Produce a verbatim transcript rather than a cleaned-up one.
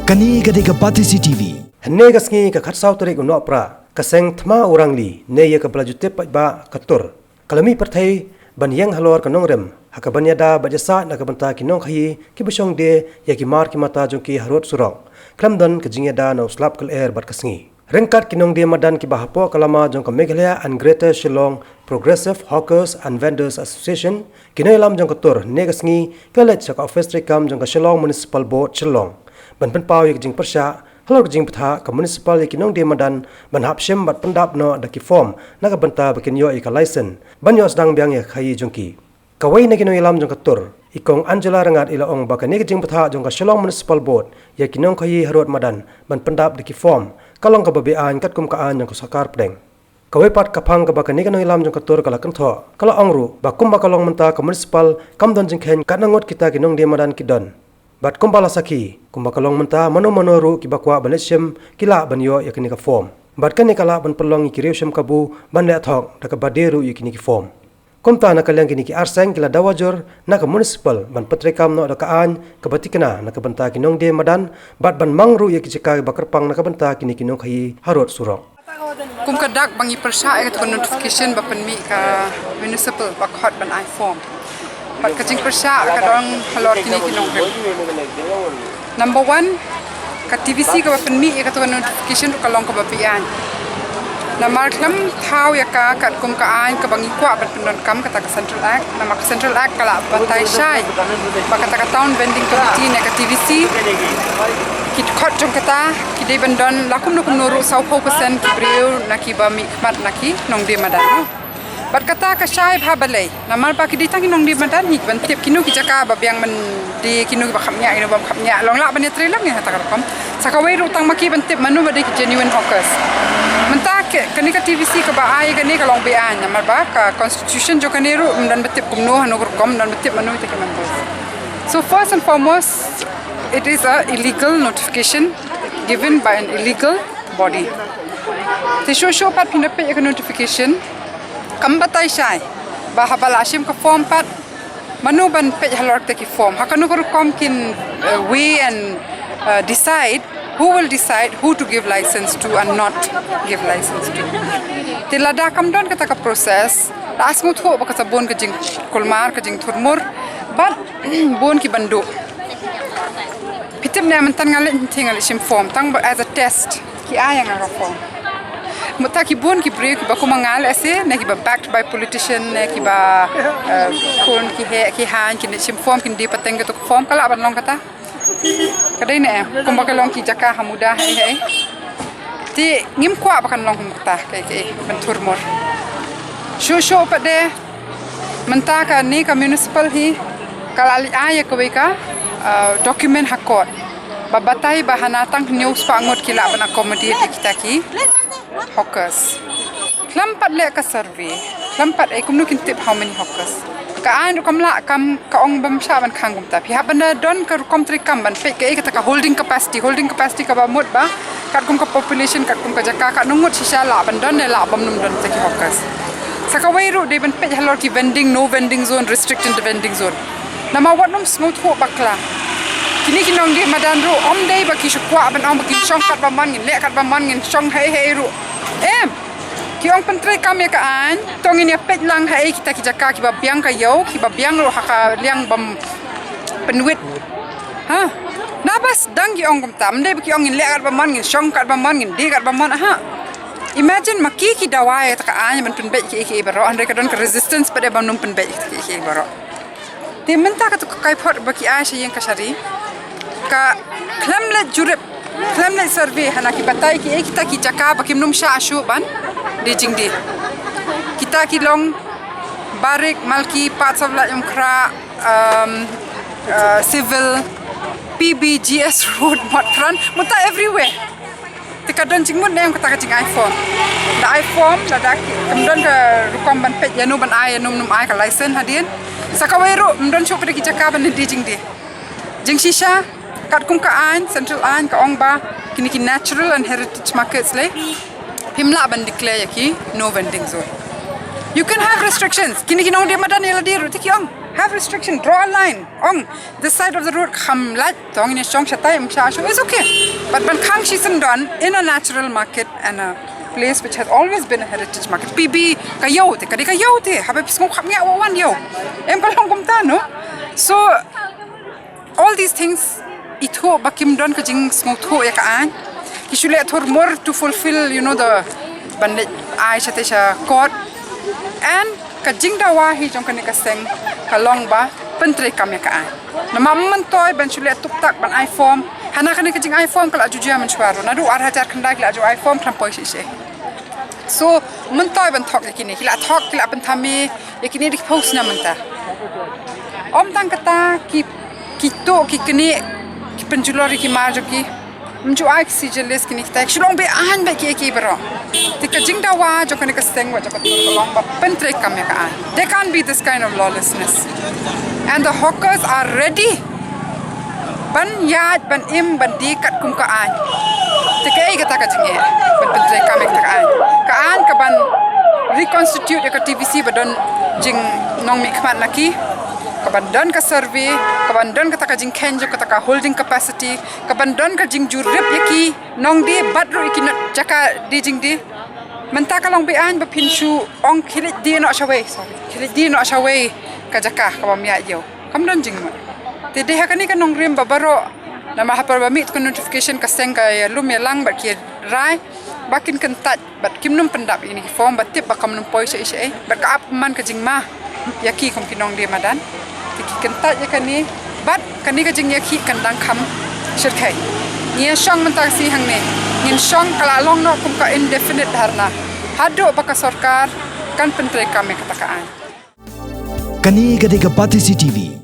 Kane ka dei ka Batesi T V. Hynne ka sngi ka khatsaw tarik u Nohprah, ka seng Thma Urangli, ne ïa kaba la ju tip paidbah ka Tur, ka la mih pyrthei ban ïeng halor ka nongrim ha kaban ïada bad ïasaid na ka bynta ki nongkhaïi kiba shong die ïa ki mar ki mata jong ki harud surok, khlem don ka jingïada na u slap ka lyer bad ka sngi. Ryngkat ki nongdie madan kiba hapoh ka lama jong ka Meghalaya and Greater Shillong Progressive Hawkers and Vendors Association, ki nongïalam jong ka Tur, hynne ka sngi ki la leit sha ka ophis treikam jong ka Shillong Municipal Board, Shillong, ban pynpaw ïa ka jingpyrshah halor ka jingbthah ka municipal ïa ki nongdie madan ban hap shim bad pyndap noh da ki form na ka bynta ba kin ïoh ïa ka license ban ïoh sdang biang ïa ka khaïi jong ki. Kawei na ki nongïalam jong ka Tur, i Kong Angela Rangad, i la ong ba kane ka jingbthah jong ka Shillong Municipal Board ïa ki nongkhaïi harud madan ban pyndap da ki form ka long kaba be-aiñ katkum ka aiñ jong ka sorkar pdeng. Kawei pat ka phang kaba kane ka nongïalam jong ka Tur ka la kynthoh, ka la ong ruh ba kumba ka long mynta ka municipal kam don jingkheiñ katno ngut kita ki nongdie madan ki don. Bad kumba la sakhi, kumba ka long mynta, mano mano ruh kiba kwah ban leit shim ki lah ban ïoh ïa kane ka form. Bad kane ka lah ban pynlong ïa ki riewshemkabu ban leh thok da kaba die ruh ïa kine ki form. Kumta na ka liang kine ki ar seng ki la dawa jur na ka municipal ban pyntreikam noh da ka aiñ kaba thikna na ka bynta ki nongdie madan bad ban mang ruh ïa ki jaka kiba kyrpang na ka bynta kine ki nongkhaïi harud surok. Kum ka dak ba ngi pyrshah ïa katu ka notification ba pynmih ka municipal ba khot ban ai form. Bad ka jingpyrshah ka don halor kine ki nongrim. Number one, ka T V C kaba pynmih ïa katu ka notification ruh ka long kaba be-aiñ. Namar khlem thaw ïa ka katkum ka aiñ kaba ngi kwah ban pyndonkam, kata ka Central Act, namar ka Central Act ka la batai shai ba kata ka Town Vending Committee ne ka T V C, ki dkhot jong kata ki dei ban don la kumno kumno ruh sawphew percent ki briew na kiba mihkhmat na ki nongdie madan. Bad kata ka shai bha balei. Namar ba ki dei tang ki nongdie madan hi ki ban tip kino ki jaka ba biang ban die, kino kiba khapngiah, kino bym khapngiah. Long lah ban ïatreilang ïa kata ka rukom. Sa kawei ruh tang ma ki ban tip mano ba dei ki genuine hawkers. Mynta ka, kane ka T V C kaba ai kane ka long be-aiñ. Namar ba ka constitution jong kane ruh ym don ba tip kumno, hano ka rukom, ym don ba tip mano ïa kita ki members. So first and foremost, it is a illegal notification given by an illegal body. Te shuh shuh pat phin da peit ïa ka notification, kam batai shai ba haba la shim ka form pat, mano ban peit halor kita ki form. Ha kano ka rukom kin, uh, weigh and, uh, decide, who will decide who to give license to and not give license to. Te lada kam don kata ka process, la sngewthuh ba ka sa bun ka jingkulmar, ka jingthurmur, bad bun ki ban duh. Phi tip ne mynta nga leit, nga leit shim form tang ba as a test. Ki ai ïa nga ka form. Mynta ki bun ki briew kiba kum ma nga lehse, ne kiba backed by politician, ne kiba, eh, khun ki heh ki haiñ, kin leit shim form, kin die pateng katu ka form, ka lah ban long kata. Ka dei ne em, kumba ka long ki jaka ha Muda hei hei. Te ngim kwah ba kan long kum kata, kaei kaei ban thurmur. Shuh shuh pat de, mynta kane ka municipal hi ka la leit ai ïa kawei ka, uh, document ha court ba batai ba hana tang hynñiew spah ngut ki lah ban accommodate ïa kita ki hawkers. Khlem pat leh ka survey, khlem pat, eh, kumno kin tip how many hawkers? Ka aiñ ruh kam lah, kam, ka ong bym shah ban khang kumta. Phi hap ban da don ka rukom treikam ban peit kaei kata ka holding capacity. Holding capacity kaba mut ba katkum ka population, katkum ka jaka, katno ngut shisha lah ban don ne lah bym nym don kita ki hawkers. Sa kawei ruh dei ban peit halor ki vending, no vending zone, restricted vending zone. Namar wat nym sngewthuh bakla. Kine ki nongdie madan ruh ym dei ba ki shu kwah ban ong ba kin shong katba mon, ngin leh katba mon, ngin shong hei hei ruh. Em, ki ong pyntreikam ïa ka aiñ, to ngin ïa peit lang haei kita ki jaka kiba biang ka ïew, kiba biang ruh ha ka liang bym pynwit. Ha? Naba sdang ki ong kumta, ym dei ba ki ong ngin leh katba mon, ngin shong katba mon, ngin die katba mon, ha. Imagine ma ki ki dawa ïa kata ka aiñ ban pynbeit kiei kiei baroh, hynrei ka don ka resistance pat de ban nym pynbeit kiei kiei baroh. Te mynta katu ka kaiphod ba ki ai sha ïing kashari, ka khlem leit jurip, khlem leit survey, hana ki batai kiei kita ki jaka ba kim nym shah shuh ban die jingdie. Kita ki long Barik, Malki, parts of Laitumkhrah, um, uh, Civil, P B G S Road, Motphran, mynta everywhere. Te ka don jingmut ne em kata ka jingai form. Da ai form, lada ki, kam don ka rukom ban peit ïano ban ai, ïano nym ai ka license hadien. Sa kawei ruh, ym don shuh pat de ki jaka ban die jingdie. Jingshisha, katkum ka aiñ, central aiñ, ka ong ba kine ki natural and heritage markets lei, phim lah ban declare ïa ki no vending zone. You can have restrictions. Kine ki nongdie madan ïa lade ruh te ki ong, Have restriction, draw a line. Ong, this side of the road kham lait, tong ine shong shatai, em sha shu, it's okay. But ban khang shisien don in a natural market and a place which has always been a heritage market. P B ka ïew te, ka dei ka ïew te, haba phi sngew kham ngiah wan ïew. Em ka long kumta, no? So, all these things, ithuh ba kim don ka jingsngewthuh ïa ka aiñ. Ki shu leh thurmur to fulfill, you know, the ban leit ai shatei sha court. And ka jingdawa hi jong kane ka seng ka long ba pyntreikam ïa ka aiñ. Namar myntoi ban shu leh tuktak ban ai form. Hana kane ka jingai form ka la ju jia mynshuwa ruh. Naduh ar hajar khyndai ki la ju ai form khlem poi shisha. So, myntoi ban thok ïa kine, ki la thok, ki la pynthame ïa kine da ki phew snem mynta. Ym tang kata, ki, ki tuh, ki knieh, ki pynjulor ïa ki mar jong ki. Ym ju ai ki C J list kine kita, ki shu long be-aiñ bad kiei kiei baroh. Te ka jingdawa jong kane ka seng, wat jong ka tur ka long ba pyntreikam ïa ka aiñ. There can't be this kind of lawlessness. And the hawkers are ready ban ïaid, ban im, ban die katkum ka aiñ. Te kaei kata ka jingeh ban pyntreikam ïa kata ka aiñ? Ka aiñ ka ban reconstitute ïa ka T V C ba don jingnongmihkhmat na ki, ka ban don ka survey, ka ban don kata ka jingkheiñ jong kata ka holding capacity, ka ban don ka jingjurip ïa ki nongdie bad ruh ïa ki jaka die jingdie. Mynta ka long be-aiñ ba phin shu ong khie leit die noh shawei, sorry, khie leit die noh shawei ka jaka kaba ym ïaid ïew. Kam don jingmut. Te dei ha kane ka nongrim ba baroh, namar ha por ba mih ka notification ka seng ka ïalum ïalang bad ki rai ba kin kyntait bad kim nym pyndap ïa kine ki form, ba tip ba kam nym poi shaei shaei bad ka ap man ka jingma ïa ki kum ki nongdie madan. Te ki kyntait ïa kane bad kane ka jingïakhih kan dang kham shyrkhei. Ngi ïa shong mynta ka sngi hangne, ngin shong, ka la long noh kum ka indefinite dharna haduh ba ka sorkar kan pyntreikam ïa kata ka aiñ. Kane ka dei ka Batesi T V.